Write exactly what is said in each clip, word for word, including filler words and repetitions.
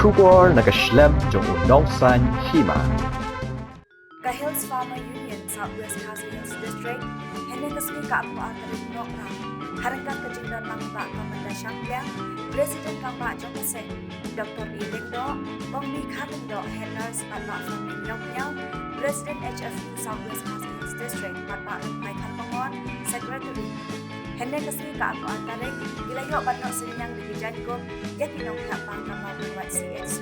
Khubor na ka shlem jong u nongsan hima. Ka Hills Farmer Union South West Khasi Hills District, hynne ka sngi ka arphew ar tarik Nohprah, ha ryngkat ka jingdon lang u Bah Commander Shangpliang, President Rangbah jong ka seng, Doctor E. Lyngdoh, Kong B. Kharlyngdoh, Head Nurse, bad Bah Farming Ïawkmiaw, President H F U South West Khasi Hills District, bad Bah Rymbai Kharkongor, Secretary. Hynne ka sngi ka arphew ar tarik, ki la ïoh ban noh synñiang da ki jaiñkup ïa ki nongthiah pang ka Mawkyrwat C H C.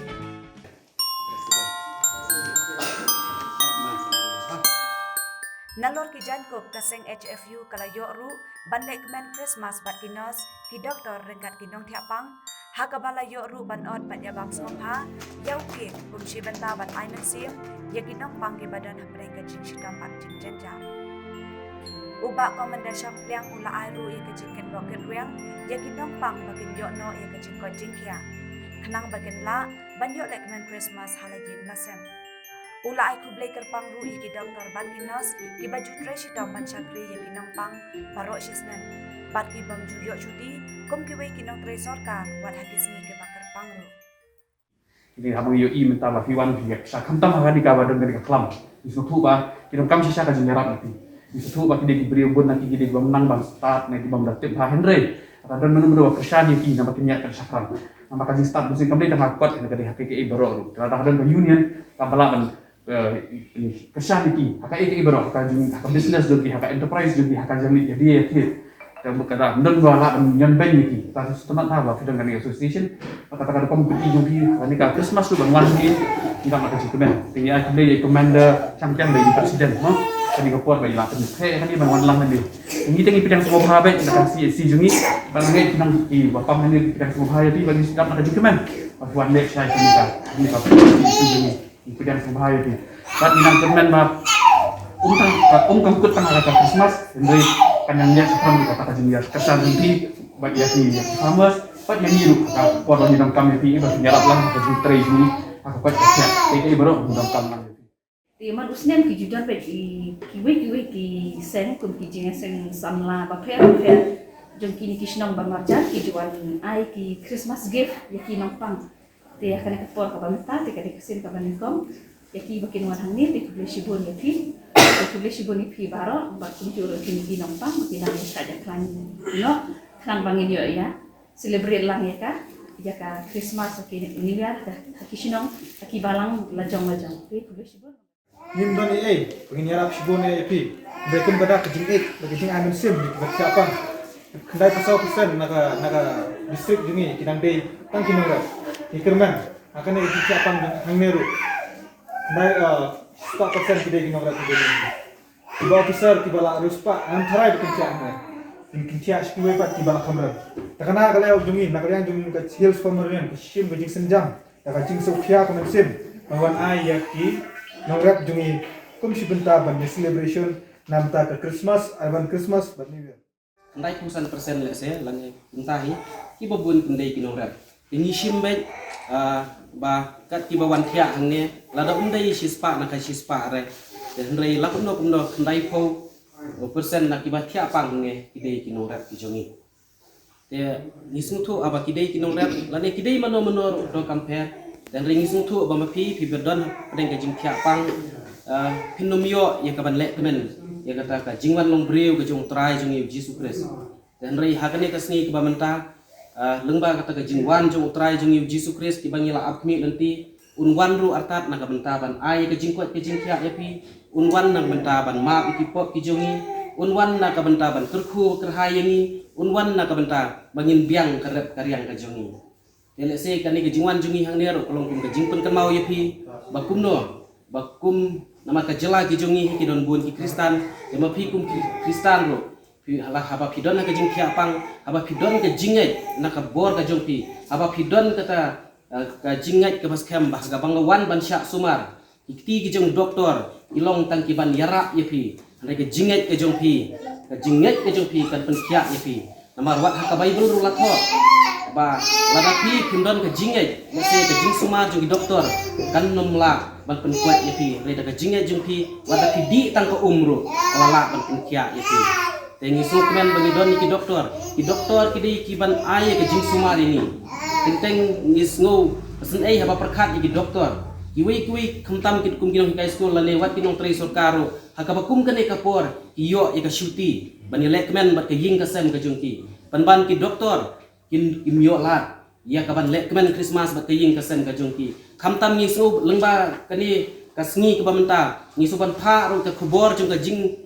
Nalor ki jaiñkup, ka seng H F U ka la ïoh ruh ban leh kmen Christmas bad ki nurse, ki doktor ryngkat ki nongthiah pang, ha kaba la ïoh ruh ban ot bad ïabam sngewbha ïa u King kum shi bynta ban ai mynsiem ïa ki nongpang kiba don hapdeng ka jingshitom bad jingjynjar. U Bah Commander Shangpliang u la ai ruh ïa ka jingkitbok kitrwiang ïa ki nongpang ba kin ïoh noh ïa ka jingkoit jingkhiah, khnang ba kin lah ban ïoh leh kmen Christmas ha la ïing la sem. U la ai khublei kyrpang ruh ïa ki doktor bad ki nurse kiba ju trei shitom ban shakri ïa ki nongpang baroh shisnem, bad ki bym ju ïoh shuti kum kiwei ki nongtrei sorkar wat ha ki sngi kiba kyrpang ruh. Kine haba ngi ïohi mynta ba phi wan phi ïa kyrshan khamtam ha kane kaba don kane ka khlam. Ngi sngewthuh ba ki donkam shisha ka jingïarap na phi. Ngi sngewthuh ba kine ki briew bun na ki, kine ki bym nang ban stad ne ki bym da tip bha, hynrei kata don mynno mynno ba kyrshan ïa ki namar kin ïa kyrshan khram. Namar ka jingstad bunsien kam dei tang ha kot, ka dei ha kiei kiei baroh ruh. Lada don ka union kaba lah ban eh, kyrshan ïa ki ha kaei kaei baroh, ha ka jing, ha ka business jong ki, ha ka enterprise jong ki, ha ka jingïadei ïadie ïa ki. Te ka da don ba lah ban ñion beiñ ïa ki. Ta sngewtynnat ba phi don kane ka association. Kata ka rukom kti jong phi ha kane ka Christmas ruh ban wan ïa ki, ngi dang ka jingkmen. Te ngi ai khublei ïa i Commander Shangpliang, ba i president, mo. Kane ka por ba i la pynkheiñ ïa kane ban wan lang hangne. Ngi te ngi pdiang sngewbha beit na ka C H C jong ngi. Ba ngi ki nang ki ba pam hangne, pdiang sngewbha ïa phi ba ngi sdang ka jingkmen. Ba phi wan leh shai kane ka, kane ka C H C jong ngi. Ngi pdiang sngewbha ïa phi. Bad ngi nang kyrmen ba um tang, ba um kyrkhu tang ha ka Christmas, hynrei kan nang ïa shaphrang ïa kata ka jingïar kyrshan jong phi bad ïa phi, ïa ki farmers, bad ïa ngi ruh ha ka por ba ngi donkam ïa phi, ba phin ïarap lang ha ka jingtrei jong ngi ha ka koit ka khiah. Te kaei baroh ngi donkam lang ïa phi. Te man u snem ki ju don beit kiwei kiwei ki seng, kum ki jingïaseng samla bapher bapher jong kine ki shnong ba marjan, ki ju wan ai ki Christmas gift ïa ki nongpang. Te ha kane ka por kaba mynta, te ka dei ka sien kaba nyngkong. Ïa ki ba kin wan hangne, te khublei shibun ïa phi. Te khublei shibun ïa phi baroh, bad kumjuh ruh ïa kine ki nongpang ba ki dang ïa ka jingkhlaiñ noh, khnang ba ngin ïoh ïa celebrate lang ïa ka, ïa ka Christmas, ïa ki New Year ha ki shnong, ha ki balang lajong lajong. Te khublei shibun. Ngim don ei ei ba ngin ïarap shibun ïa phi. Hynrei kumba da ka jingïeit bad ka jingai mynsiem jong kiba thiah pang, khyndai phew saw percent na ka, na ka district jong ngi ki dang dei tang ki nongrep. Ngi kyrmen ha kane ka jingthiah pang hangne ruh, khyndai, eh, spah percent ki dei ki nongrep ki dei. Kiba officer kiba la riewspah ngam tharai ba kin thiah hangne. Kin, kin thiah sha kiwei pat kiba la kham rem. Te kane ka leh jong ngi, na ka liang jong ngi ka Hills Farmer Union, ka shim ka jingsynjam da ka jingsngewkhia ka mynsiem ban wan ai ïa ki nongrep jong ngi kum shi bynta ban ïa celebration na bynta ka Christmas, Advance Christmas bad New Year. Khyndai phew san percent lehse lane kumta hi, kiba bun kin dei ki nongrep. Te ngi shim beit, ah, ba kat kiba wan thiah hangne, lada um dei shispah na ka shispah re, te hynrei la kumno kumno khyndai phew percent na kiba thiah pang hangne ki dei ki nongrep ki jong ngi. Te ngi sngewthuh, ah, ba ki dei ki nongrep lane ki dei mano mano ruh, donkam pher. Te hynrei ngi sngewthuh ba ma phi, phi ba don hapdeng ka jingthiah pang, ah, phin ym ïoh ïa kaban leh kmen ïa kata ka jingwan long briew ka jong U Trai jong ngi U Jisu Khrist. Te hynrei ha kane ka sngi kaba mynta, ah, lyngba kata ka jingwan jong U Trai jong ngi U Jisu Khrist, kiba ngi la ap khmih lynti, un wan ruh artat na ka bynta ban ai ka jingkoit ka jingkhiah ïa phi, un wan na ka bynta ban map ïa ki pop ki jong ngi, un wan na ka bynta ban kyrkhu kyrhai ïa ngi, un wan na ka bynta ba ngin biang ka rep ka riang ka jong ngi. Te lehse kane ka jingwan jong ngi hangne ruh ka long kum ka jingpynkynmaw ïa phi ba kumno, ba kum namar ka jylla ki jong ngi hi ki don bun ki Khristan, te ma phi kum ki Khristan ruh, phi, hala haba phi don ha ka jingthiah pang, haba phi don ka jingngeit na ka bor ka jong phi, haba phi don kata, eh, ka jingngeit kaba skhem ba ha kaba nga wan ban shah sumar, ki kti ki jong doktor ki long tang ki ban ïarap ïa phi. Hynrei ka jingngeit ka jong phi, ka jingngeit ka jong phi kan pynkhiah ïa phi. Namar wat ha ka Baibl ruh la thoh ba lada phi phim don ka jingngeit, lehse ka jingsumar jong ki doktor kan ym lah ban pynkoit ïa phi. Hynrei da ka jingngeit jong phi, wat da phi dih tang ka um ruh, ka la lah ban pynkhiah ïa phi. Te ngi sngewkmen ba ngi don ïa ki doktor. Ki doktor ki dei ki ban ai ïa ka jingsumar ïa ngi. Teng teng ngi sngew Ba sngewthuh haba pyrkhat ïa ki doktor, kiwei kiwei khamtam ki kum ki nonghikai skul lane wat ki nongtrei sorkar ruh, ha kaba kum kane ka por ki ïoh ïa ka shuti ban ïaleh kmen bad ka ïing ka sem ka jong ki. Pynban ki doktor kim, kim ïoh lad ïa ka ban leh kmen Christmas bad ka ïing ka sem ka jong ki. Khamtam ngi sngew lyngba kane ka sngi kaba mynta, ngi sngew ban phah ruh ka khubor jong ka jing,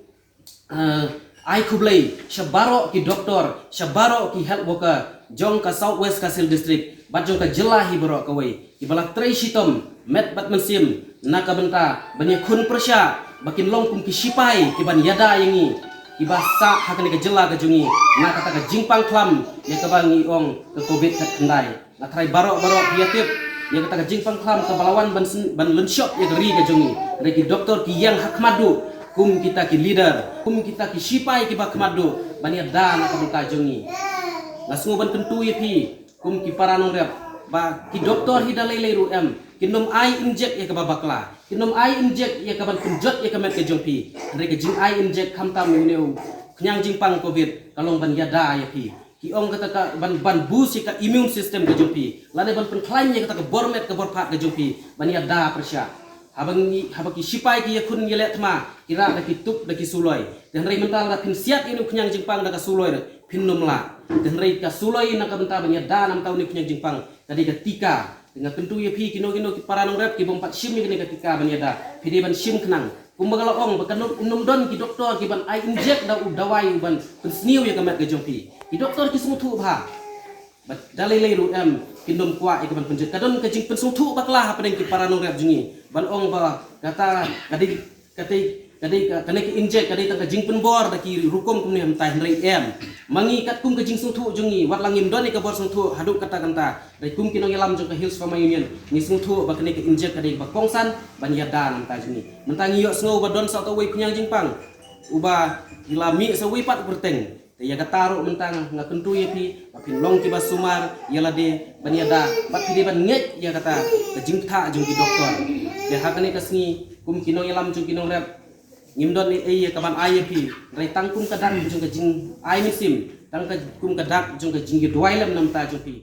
eh, ai khublei sha baroh ki doktor, sha baroh ki health worker jong ka South West Khasi Hills District bad jong ka jylla hi baroh kawei, kiba la trei shitom met bad mynsiem na ka bynta ban ïakhun pyrshah ba kin long kum ki shipai kiban ïada ïa ngi, kiba sah ha kane ka jylla ka jong ngi na kata ka jingpang khlam ïa kaba ngi ong ka covid khatkhyndai. Nga tharai baroh baroh phi ïa tip ïa kata ka jingpang khlam kaba la wan ban sn-, ban lynshop ïa ka ri ka jong ngi. Hynrei ki doktor ki ïeng ha khmat duh kum kita ki leader, kum kita ki shipai kiba khmat duh ban ïada na ka bynta jong ngi. Nga sngew ban kyntu ïa phi kum ki para nongrep ba ki doktor hi da lei lei ruh em, kin ym ai injek ïa kaba bakla, kin ym ai injek ïa kaban pynjot ïa ka met ka jong phi. Hynrei ka jingai injek khamtam ïa une u khñiang jingpang covid ka long ban ïada ïa phi. Ki ong kata ka ban, ban boost ïa ka immune system ka jong phi, lane ban pynkhlaiñ ïa kata ka bor met ka bor phad ka jong phi ban ïada pyrshah. Haba ngi, haba ki shipai ki ïakhun ïaleh thma, ki rah da ki tup da ki suloi. Te hynrei mynta lada phin siat ïa une u khñiang jingpang da ka suloi ruh phin ym lah. Te hynrei ka suloi na ka bynta ban ïada na ka bynta une u khñiang jingpang ka dei ka tika. Te nga kyntu ïa phi kino kino ki para nongrep ki bym pat shim ïa kane ka tika ban ïada, phi dei ban shim khnang. Kumba ka la ong ba kan ym, ym don ki doktor kiban ai injek da u dawai uban pynsniew ïa ka met ka jong phi. Ki doktor ki sngewthuh bha. Bad da lei lei ruh em, kin ym kwah ïa kaban pynjot. Ka don ka jingpynsngewthuh bakla hapdeng ki para nongrep jong ngi ban ong ba kata ka dei, ka dei, ka dei ka, kane ka injek ka dei tang ka jingpynbor da ki rukom kumne, hynrei em. Ma ngi katkum ka jingsngewthuh jong ngi, wat la ngim don ïa ka bor sngewthuh haduh katta katta, hynrei kum ki nongïalam jong ka Hills Farmer Union, ngi sngewthuh ba kane ka injek ka dei kaba kongsan ban ïada na ka bynta jong ngi. Mynta ngi ïohsngew ba don sa uwei u khñiang jingpang uba la mih sa uwei pat u kyrteng. Te ïa kata ruh mynta nga kyntu ïa phi ba phin long kiba sumar ïa lade ban ïada, bad phi dei ban ngeit ïa kata ka jingpyntha jong ki doktor. Te ha kane ka sngi kum ki nongïalam jong ki nongrep, ngim don ei ei ïa kaban ai ïa phi, hynrei tang kum ka dak jong ka jingai mynsiem, tang ka, kum ka dak jong ka jingïaduwai lem na ka bynta jong phi.